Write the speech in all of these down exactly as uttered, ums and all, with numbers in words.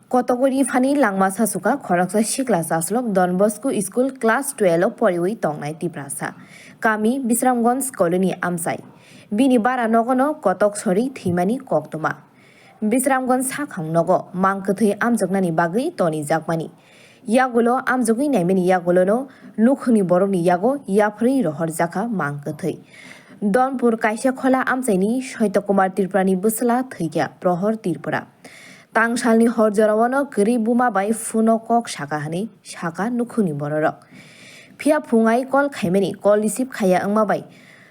Kotokori phani langma sasuka khoroksa sikla chaslok Don Bosco School class twelve o poriwi tongnai Tiprasa. Kami Bisramganj Colony amchai. Bini bara nogono kotok sori thwimani koktwma. Bisramganj sakhang nogo mang kwthwi amjoknani bagwi tonijakmani. Yagulo amjogwi naimani yagulono nukhungni borokni yago yapharwi rohorjakha mang kwthwi. Donpur kaisa khola amchaini Soito Kumar Tripurani bwsla thwikha Prohor Tripura. Tangsalni hor joraono kwrwi buma bai phuno kok saka hwnwi saka nukhungni bororok. Phiya phungai call khaimani call receive khaiya wngma bai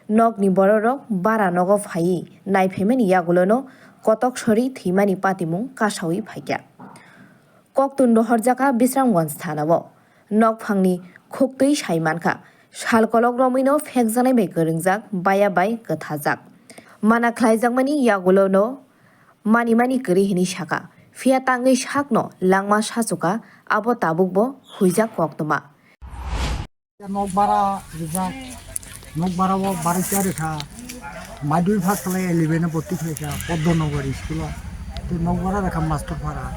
nokni bororok bara nogo phaiwi naiphaimani yagulono kotok sori thwimani patimung kasawi phaikha. Koktun rohorjakha Bisramganj thanao. Nokphangni khuktwi sai mankha, sal kolok romwino phekjaknai bai kwrwngjak, baya bai kwthajak. Mana khlaijakmani yagulono manimani kwrwi hwnwi sakha. Phiya tangwi sakno langma sachuka, abo tabukbo huijak koktwma. Nok bara rijak, nok bara o barikya rikha, madui first khlai eleven o bhorti khlaikha Poddo Nogor school o, tei nok bara rikha master para.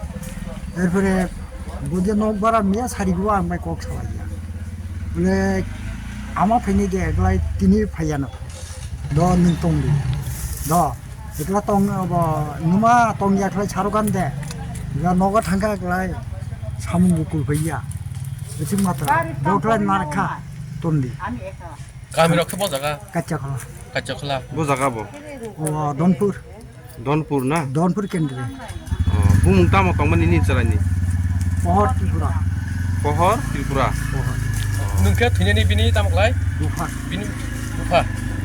Erpore bo je nok bara miya sari go ang bai kok salaiya. Bole ama phaini je eglai tini phaiya no. Do nwng tongdi. Do. Ekla tong, abo, numa tong ya khlai saro gan de. Ya nogo thangka khlai samung bukul phaiya. Esi matra. Bo khlai narkha tondi. Kami rok khe bo jaga? Kacha khala. Kacha khala. Bo jaga bo? O, Donpur. Donpur na? Donpur kendri. O, bumung tamo tongmani nini chwraini? Pohor Tripura. Pohor Tripura. Pohor. Nwng khe thwinani bini tamo khlai? Bupha. Bini bupha.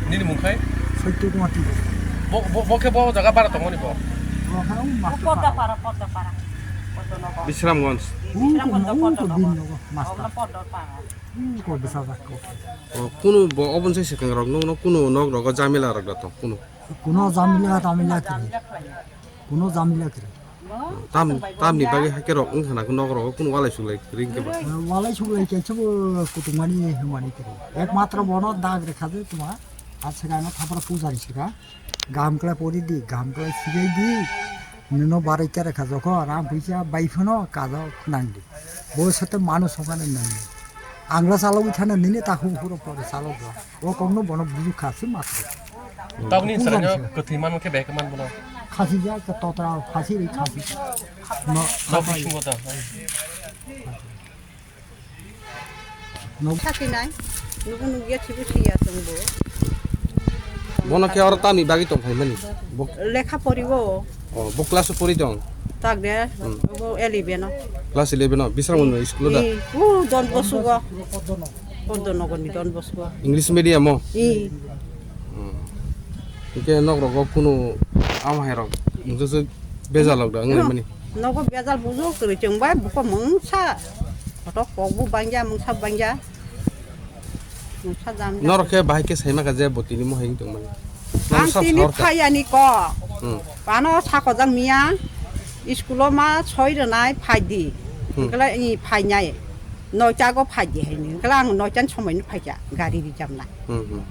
Nini mung khai? Soito Kumar Tripura. Bo, bo, bo khe bo jaga bara tongmani bo? Bo khe o master para. Podda para, Podda para. Podda Nogor. Bisramganj. Bisramganj, Podda Nogor. Master. Podda para. Ko bisa jak ko. O, kunu bo obon se sekeng rok nung no kunu nok rogo jamila rok da tong kunu. Kuno jamila tamila kiri. Kuno jamila kiri. Tam, tamni bagwi haike rok wngkha na, nok rogo kunu walai suklai ring khe ba? Walai suklai kaisa bo kutumani hwnmani kiri. Ekmatro bono dag rekha je tuma. Aswk ano thapra pujari sika. Gam kla pori di, gam kla sigai di. Nino barai kere kha jokho, rang puisa bai phano kajo nang di. Bo sate manu songani nang di. Angla chalogwi thana nini takhuk huro pore chalok. O kokno bono buju khasi matro. Tabni saranya kwthwi man khe bek man bono. Khasi ja ka totra khasi ri khasi. No, no bisingo da. No. Sakhi nai. Nubu nugya thibu siya tongbo. Bono khe oro tamni bagwi tong phaimani. Bo lekha poriwo. O, bo class o pori tong? Tak de, hmm. Bo eleven o. Class eleven o, Bisramganj school o da? Ih, uh, Don Bosco. Poddo Nogor ni Don Bosco. English medium o? Ih. Hmm. Hingke nok rogo kunu amo hai rok, mungsa se bejal rok da wngmani. Nogo bejal bujo kwrwi chwng bai buko mungsa. Kotok kok bu bangya, mungsa bangya. Norok khe bahai khe saima kha je bo tini mohai wng tongmani. Ang tini phayani kok. Hmm. Ano sakojak miya. School o ma soi rwnai phai di. Hmm. Hwnkhe lai i phai nai. Noita go phai di hai ni. Hwnkhe lai ang noita ni somoi no phai kha gari rijak nai. Hmm, hmm.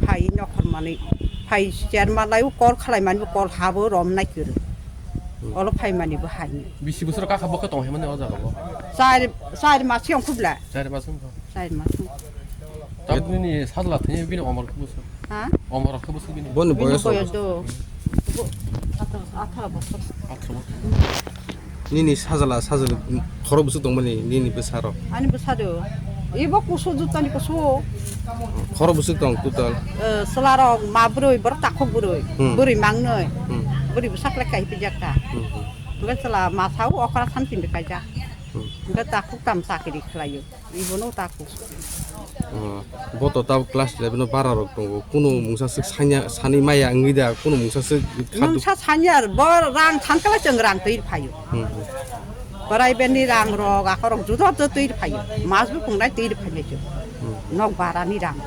Phai nokhor manwi. Phai cher malai o kol khalai mani bo kol habo rom nai kwrwi. Hmm. Olo phai mani bo hai ni. Bisi bosor kakha bo khe tong hai mani o jaga bo? Char, char mas yang khubla. Char mas wng kha. Char mas wng. Tabuk nini sajla thani bini omor khe bwswk? Ha? Omor khe bwswk bini? Boni boyos. Bini boyos do. Bo, atharo, atharo bosor. Atharo bosor. Nini sajla, sajla khoro bwswk tongmani nini bwsaro? Ani bwsado. Ibo kusu jutani kusu. Khoro bwswk tong total? Eh, chwlarok ma bwrwi, borok takhuk bwrwi. Hmm. Bwrwi mangnwi. Hmm. Bwrwi bwsak le kai pijak ta. Hmm, hmm. Hwnkhe chwla masa o okra san tini kaijak. Hmm. Hwnkhe takhuk tam chakri khlaio. Ibono ta kusu. Oh, bo to tabuk class eleven o bara rok tongo. Kuno mungsa swk sanya, sani maya wngwi da, kuno mungsa swk khadu. Mungsa sanya, bo rang thankala chwng rang twi phaio. Hmm, hmm. Borai beni rang rok, akorok juda juda twi phaio. Mas bu kungnai twi phaio chwng. Hmm. Nok bara ni rang.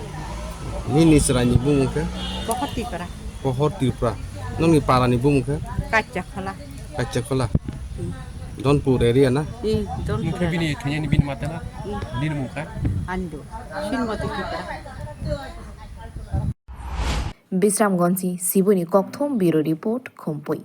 Nini chwraini bumung khe? Pohor Tripura. Pohor Tripura. Nokni para ni bumung khe? Kacha Khola. Kacha Khola. Hmm. Donpur area na? Hmm, Donpur area. Mukhe bini thani bini mata na? Hmm. Nini mung kha? Ando. Sinmati Tripura. Bisramganj ni Sibuni Kokthom Bureau Report, Khumpui.